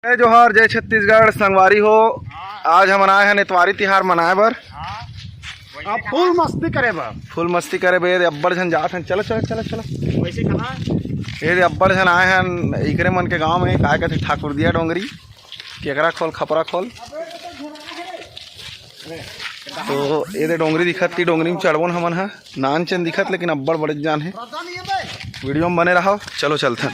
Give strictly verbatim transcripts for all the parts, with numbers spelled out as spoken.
जय जोहार, जय छत्तीसगढ़। संगवारी हो, आज हमन आए हन एतवारी तिहार मनाए बर। अब फुल मस्ती करे बर। फुल मस्ती करे बर, अब्बड़ झन जात हन। चलो, चलो, चलो, चलो। वैसे कहाँ? ये दे अब्बड़ झन आए हन इकरे मन के गांव में, काय कथे, ठाकुरदिया डोंगरी, केकरा खोल, खपरा खोल। तो ये दे डोंगरी दिखत, ती डोंगरी में चढ़बो न हमन ह। नान चेन दिखत, लेकिन अब्बड़ बड़े जान हे। वीडियो में बने रहो, चलो चलथन।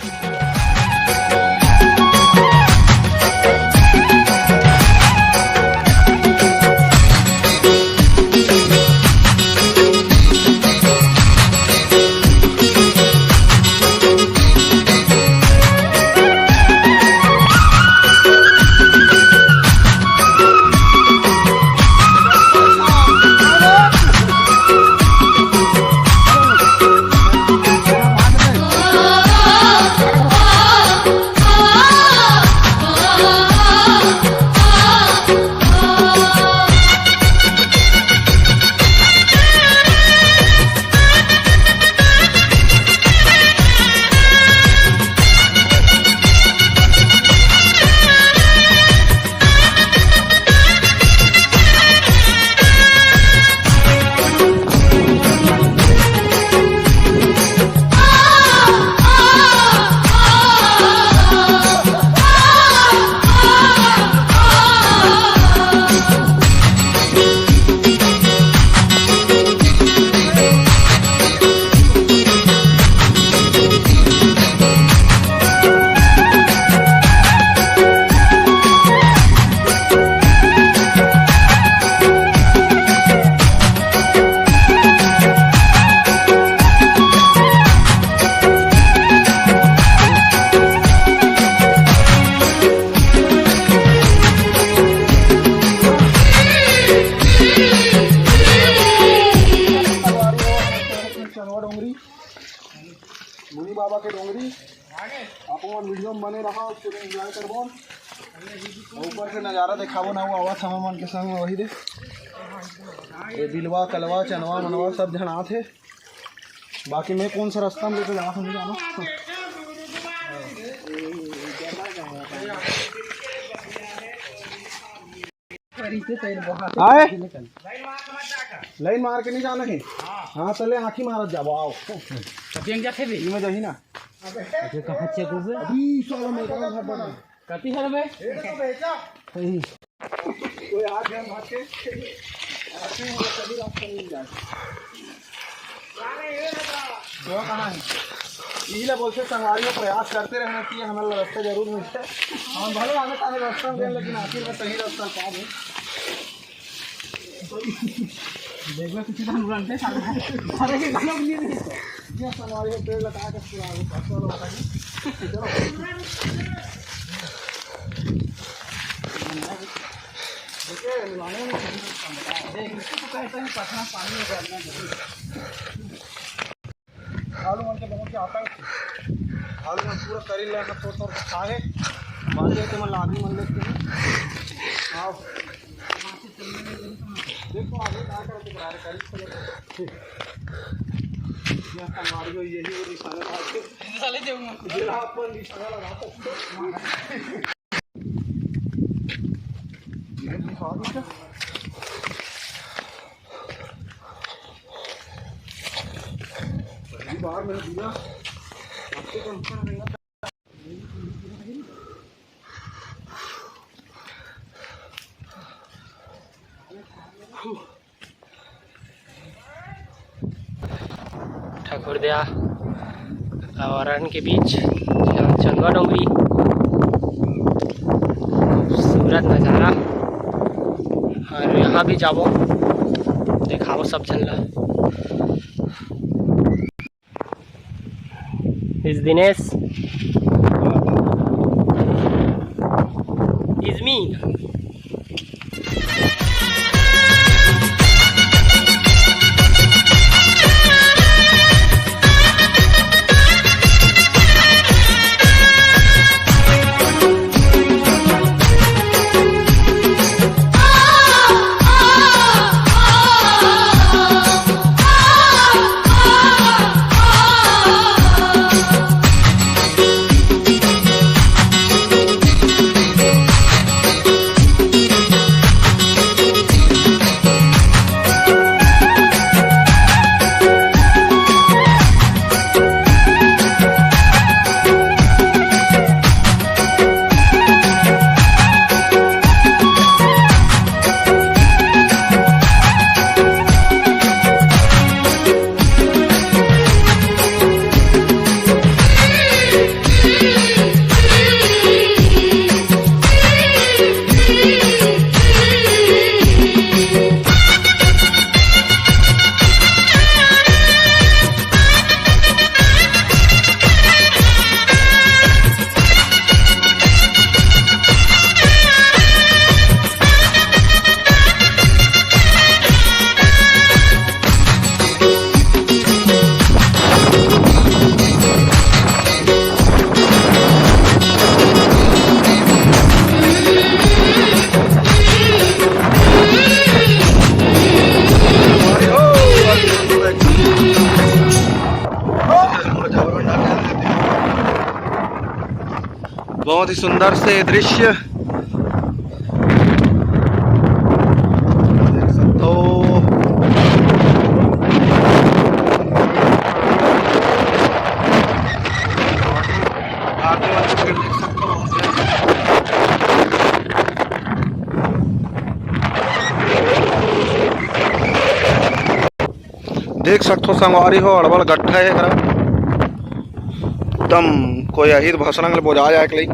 चनवा डोंगरी, मुनि बाबा के डोंगरी। आप मन वीडियो में बने रहा, पूरे एंजॉय करबो। ऊपर से नज़ारा देखाबो ना, वो आवाज हम मन के संग में वही दे। ये बिलवा, कलवा, चनवा, मनवा सब झन आत हे। बाकी मैं कौन सा रास्ता में लेके जाना, नहीं जाना। आए? लाइन मार के नहीं जाना है। हाँ, चले आँखी मारत जाबो, आओ। कतियन जाथे बे? इमे जाही ना। अच्छा, कहाँ चेक होबे? अभी साला मैं कहाँ घर बना। कति हर बे? सही। कोई हाथ ध्यान मार के। आँखी मार के सभी रास्ता मिल जाए। वो कहाँ है? इही ला बोलथे संगवारी हो, प्रयास करते रहना चाहिए, हमन ला रास्ता जरूर मिलथे। हम भले आने ताने रास्ता में गए, लेकिन आखिर में सही रास्ता पाबे। देखना किसी का अनुमान है, सारे, सारे के गाना भी नहीं है। ये संगवारी हो, पेड़ लगा के पूरा आगे पास वाला होता है। चलो। देखिए, लाने में किसी को कम बता। देख, इसको तो कहते हैं पटना पानी हो गया। आलू मन के बहुत ही आतंक। आलू मन पूरा शरीर ले सब तोड़ तोड़ के खा हे। बाकी है, तुमन ला आदमी मन लेते हैं। आओ। देखो, आगे क्या करते बना रहे, करीब से। यह संगवारी हो, यही वो निशाना था। साले जो ये अपन निशाना लगा सकते। पहली बार मैंने दिया, आपसे कम कर देगा। ठाकुरद्या अउ अरहन के बीच चंदवा डोंगरी, खूबसूरत नज़ारा। और यहाँ भी जाबो, देखाबो सब झन ला। इस दिनेश इजमी। सुंदर से दृश्य देख सकथो। देख सकथो संगवारी हो, अड़बड़ गड्ढा हे एकरा। एकदम कोई अहिर भसड़ंग ले बोजा जाए के लई।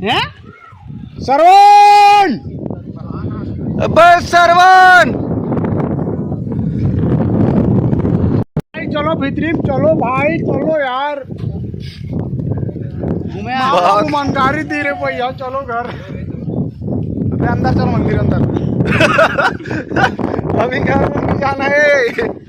हैं? सरवन! अबे सरवन! भाई चलो भीतरी में चलो भाई, चलो यार। घूमे आ। बाबू मंगारी दी रे भैया, चलो घर। अबे अंदर चलो, मंदिर अंदर। अभी घर में नहीं जाना है।